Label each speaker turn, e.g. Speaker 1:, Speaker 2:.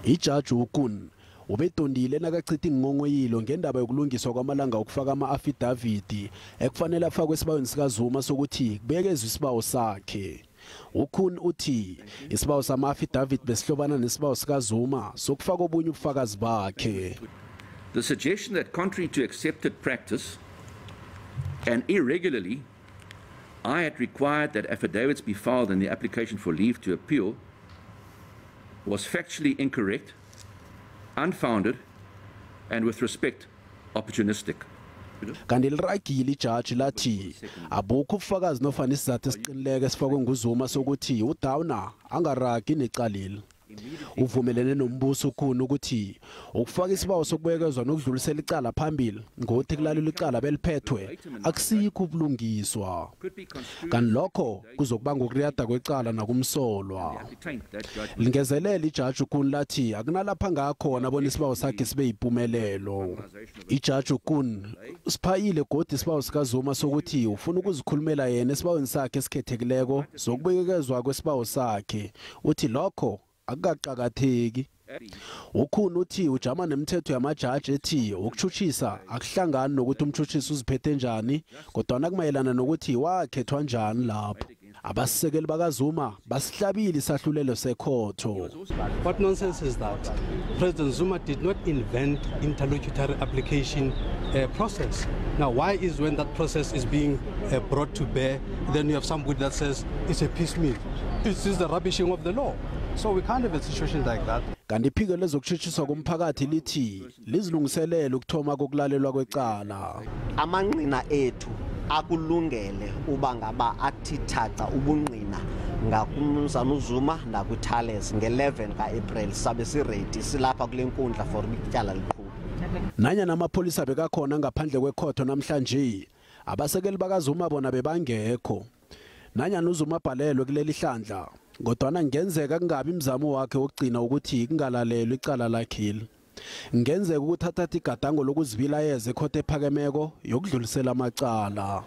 Speaker 1: Ijaji uKoen ubedondile nakachitha ingongoyilo ngendaba yokulungiswa kwamalanga okufaka ama-affidavit ekufanele afakwe esibaweni sikaZuma sokuthi kubekezwe isibawo sakhe. uKoen uthi isibawo sama-affidavit besihlobana nesibawo sikaZuma sokufaka obunye ubufakazi bakhe.
Speaker 2: The suggestion that contrary to accepted practice and irregularly, I had required that affidavits be filed in the application for leave to appeal was factually incorrect, unfounded, and with respect, opportunistic.
Speaker 1: Kanti liragile ijaji lathi abukho ubufakazi nofana isizathu esiqinileko esifakwe nguZuma sokuthi uDowner angaragi necaleli. Uvumelene nombuso uKoen ukuthi ukufaka isibawo sokubuyekezwa nokudlulisela icala phambili ngokuthi kulalelwa icala beliphethwe akusikho ubulungiswa, kanti lokho kuzokuba ngokuriyada kwecala nakumsolwa. Lingezelela ijaji uKoen lathi akunalapha ngakhona bona isibawo sakhe sibe yimpumelelo. Ijaji uKoen siphayile godi isibawo sikaZuma sokuthi ufuna ukuzikhulumela yena esibaweni sakhe esikhethekileko sokubuyekezwa kwesibawo sakhe. Uthi lokho akukaqakatheki. uKoen uthi ujama nemithetho yamajaji ethi ukutshutshisa akuhlangani nokuthi umtshutshisi uziphethe njani, kodwana kumayelana nokuthi wakhethwa njani lapho. Abasekeli bakaZuma basihlabile isahlulelo sekhotho.
Speaker 3: What nonsense is that? President Zuma did not invent interlocutory application process. Now, why is when that process is being brought to bear, then you have somebody that says it's a piecemeal? It is the rubbishing of the law. So we can't have a situation like that.
Speaker 1: Kanti iphiko lezokushutshiswa komphakathi lithi lizilungiselele ukuthoma kokulalelwa kwecala.
Speaker 4: Amangqina ethu akulungele uba ngaba athi thaca ubungqina ngakumnumzana uZuma nakwiThales nge-11 ka-April, sabe siready silapha kule nkundla for ityala liqhube.
Speaker 1: Nanyana amapholisa bekakhona ngaphandle kwekhotho namhlanje, abasekeli bakaZuma bona bebangekho. Nanyana uZuma abhalelwe kuleli hlandla, kodwana ngenzeka kungabi imizamo wakhe wokugcina ukuthi kungalalelwa icala lakhe. Ngenzeka ukuthi athathe igadango lokuzibilayeza ekhotho ephakemeko yokudlulisela amacala.